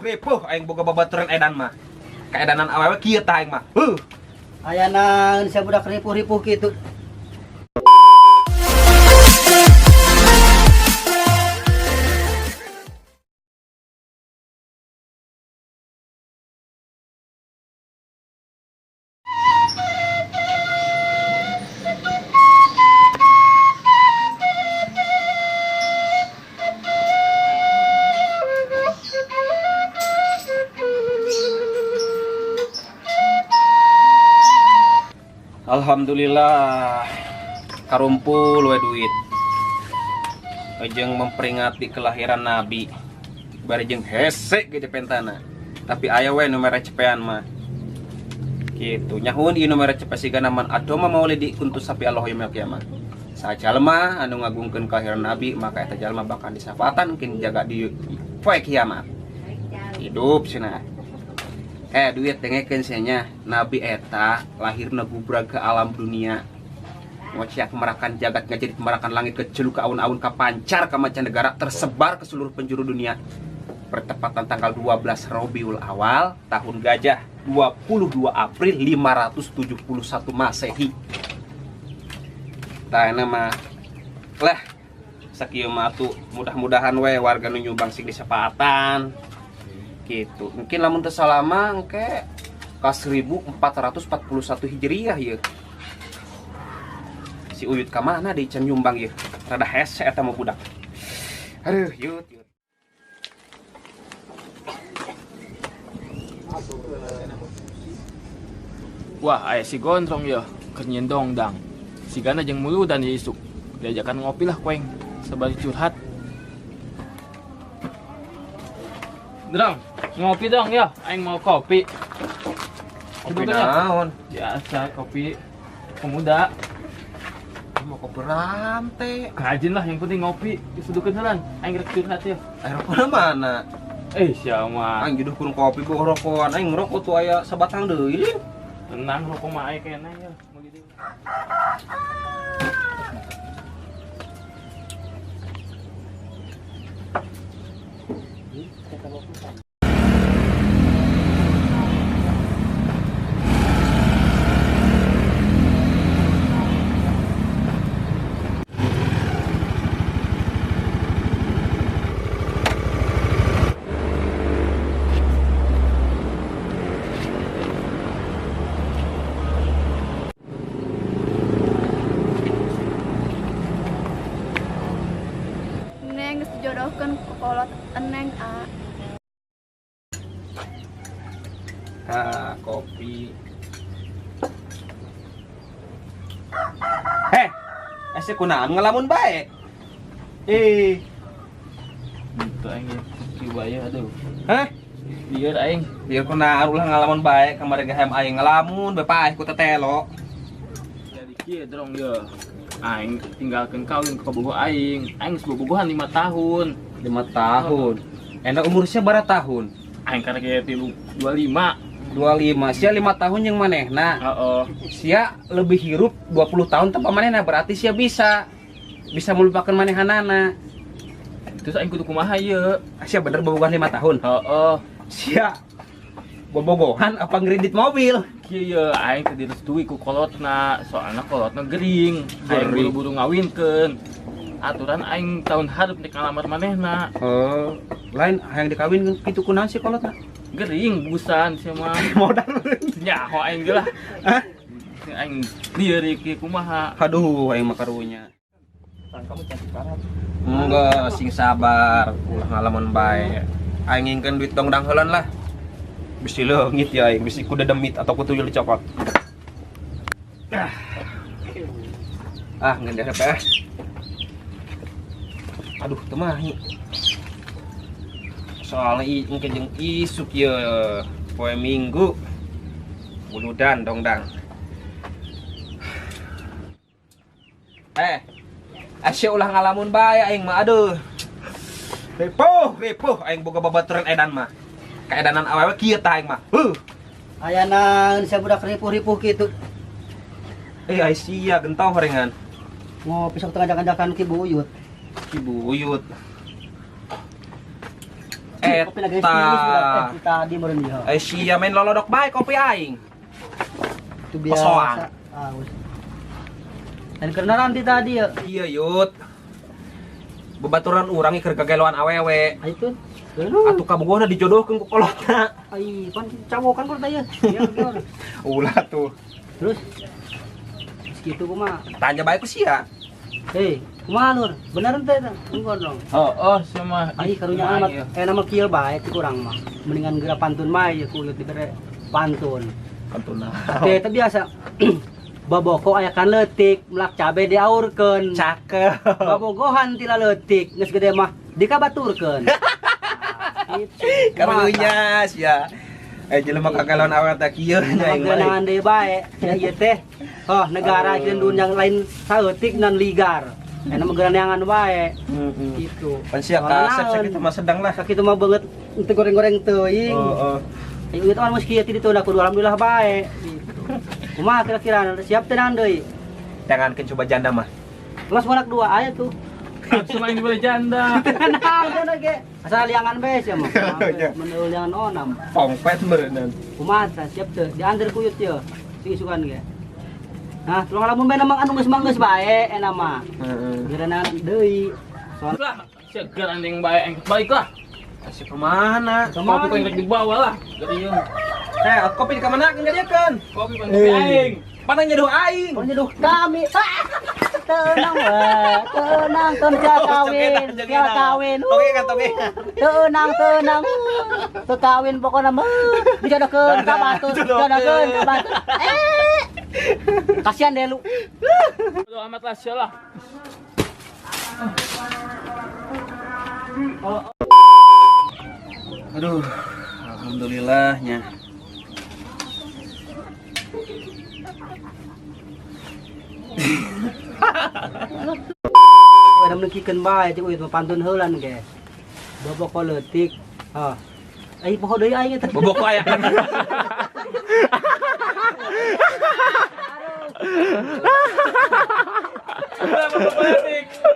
Ripuh aing boga babaturan edan mah. Kaedanan awewe kieu tah aing mah. Huh. Aya naon sia budak ripuh-ripuh kitu. Alhamdulillah karumpul we duit. Jeung memperingati kelahiran Nabi. Bari jeung hese ge pentana. Tapi aya we nu mere cepean mah. Kitu nyahun ieu nu mere cepe sigana man adoma maulidi kuntu sapi Allah yaumil kiamat. Sajalma anu ngagungkeun kelahiran Nabi maka eta jalma bakal disafaatan kin jaga di poe kiamat. Hidup cenah. Duit dengekeun sia nya, Nabi eta lahirna gubrag ke alam dunia. Ngociak merakan jagat ngajadi merakan langit ke celuk ke aun-aun ka pancar ka mancanegara tersebar ke seluruh penjuru dunia. Bertepatan tanggal 12 Rabiul Awal tahun gajah 22 April 571 Masehi. Tah mah lah sakieu mah atuh mudah-mudahan we warga nu nyumbang sing disapaatan. Gitu. Mungkin lamun teu salama engke ka 1441 Hijriah ieu. Si Uyut ka mana deui can nyumbang ieu? Rada hese eta mah budak. Aduh, yut yut. Wah, aya si Gondrong ya, keur nyieun dongdang. Sigana jeung muludan ieu isuk. Diajakan ngopi lah kueng, sabari curhat. Drong, ngopi dong ya, aing mau kopi. Kopi naon? Biasa kopi pemuda. Mau kopi rantai. Kajin lah, yang penting ngopi. Disuduhkeun heula, aing rek curhat ya. Aing rokokna mana? Siapa? Aing juduh kurang kopi boh rokokan. Aing ngerokok tuh aya sabatang deui. Tenang rokok mah aing kayaknya ya. Mau gitu. Neng geus dijodohkeun ku kolot eneng a. Ah, kopi. Heh, ese kunaon ngelamun bae? Itu aing ya, kieu bae aduh. Hah? Biar aing. Biar kunaon ulah ngalamun bae, kamari ge hayam aing ngelamun bae paeh ku tetelo. Jadi kieu drong ye. Aing tinggalkeun kawin ke bogoh aing. Aing geus bobogohan 5 tahun. 5 tahun. Enak umur sia bara tahun? Aing karek ge tilu 25. 25. Sia 5 tahun jeung manehna. Heeh. Sia lebih hirup 20 tahun tanpa manehna, berarti sia bisa melupakan manehanana. Terus aing kudu kumaha ieu? Sia bener bobogohan 5 tahun? Heeh. Sia bobogohan apa ngredit mobil? Kieu ye, aing teu direstui ku kolotna, soalna kolotna gering. Aing Gering. buru-buru ngawinkeun. Aturan aing tahun hareup nek ngalamar manehna. Oh, lain hayang dikawin kitu kunaon sih kolotna? Gering busan sia mah. Modal. Nyaho aing ge lah. Hah? Aing lieur ieu kumaha. Aduh, aing mah karunya. Kamu cantik banget. Enggak, sing sabar, ulah ngalaman bae. Aing ngingkeun duit dongdang heulan lah. Bisi leungit ya aing, bisi kuda demit atau kutu tuyul dicokot. Ah, ngeun deh ah. Aduh, teu mahi. Soalnya engke jeung isuk ye poe Minggu. Muludan dongdang. Asya ulah ngalamun bae aing mah aduh. Ripuh, ripuh aing boga babaturan edan mah. Kaedanan awewe kieu tah aing mah. Huh. Aya naon sia budak ripuh-ripuh kitu. Ai sia gentong horengan. Ngopi sok teu ngajak-ngajakan Ki Buyut. Ki Buyut. Eta. Tadi meureun ieu. Eh sia main lolodok bae kopi aing. Itu biasa. Ah, dan karena nanti tadi ya. Iya yut. Bebaturan urang keur gageloan awewe. Itu. Atuh kabogohna dijodohkeun ku kolotna. Ai, pan cawokan kur teh ya. Ulah tuh. Terus kitu kumaha? Tanya bae ku sia. Hei, kumaha Lur? Bener teh eta? Engkon dong. Oh, sama. Ai karunya amat. Nama kieu bae ti urang mah. Mendingan geura pantun mah ieu ku uyut dibere pantun. Pantun naon? Teh eta biasa. Baboko aya kan leutik, melak cabe diaurkeun. Cakep. Babogohan tila leutik, geus gede mah dikabaturkeun. Gitu. Karunya sia. Jelema kagaloan awet teh kieu nya aing mah. Geunangan deui bae. Ya ieu teh. Oh, negara jeung dunia lain saeutik nan ligar. Enak mah geuneangan bae. Heeh. Gitu. Pan sia kasep sakitu mah sedang lah. Sakitu mah beungeut teu goreng-goreng teuing. Heeh. Ieu teh mah kieu ti dituna kudu alhamdulillah bae. Gitu. Kumaha kira-kira siap teh naon deui? Jangankeun coba janda mah. Mas anak dua aya tuh. Cuma yang dibeli janda. Tenang janda ge. Asal liangan bae sia mah. Menurut liangan onam. Pongpet meureunnan. Kumaha tah siap teu? Diantar kuyut ye. Sing isukan ge. Nah, tolong lamun bae namang anu geus mah geus bae enak mah. Heeh. Geureunan deui. Soal lah, seger anjing bae engke balik lah. Kasih kemana? Kopi kau yang dibawa lah. Dari kopi di kamana kan diakeun? Kopi pan kopi aing. Pan nyeduh aing. Pan nyeduh kami. Tenang we, tenang ton sia kawin, sia kawin. Toge kan toge. Tenang tenang. Teu kawin pokona mah dijodohkeun ka batur, dijodohkeun ka batur. Eh. Kasihan deh lu. Bodo amat lah sia lah. Aduh, alhamdulillahnya. Ada menekikeun bae cik uyut pantun heulan ge. Boboko leutik. Hah. Ai poho deui aing eta. Boboko aya.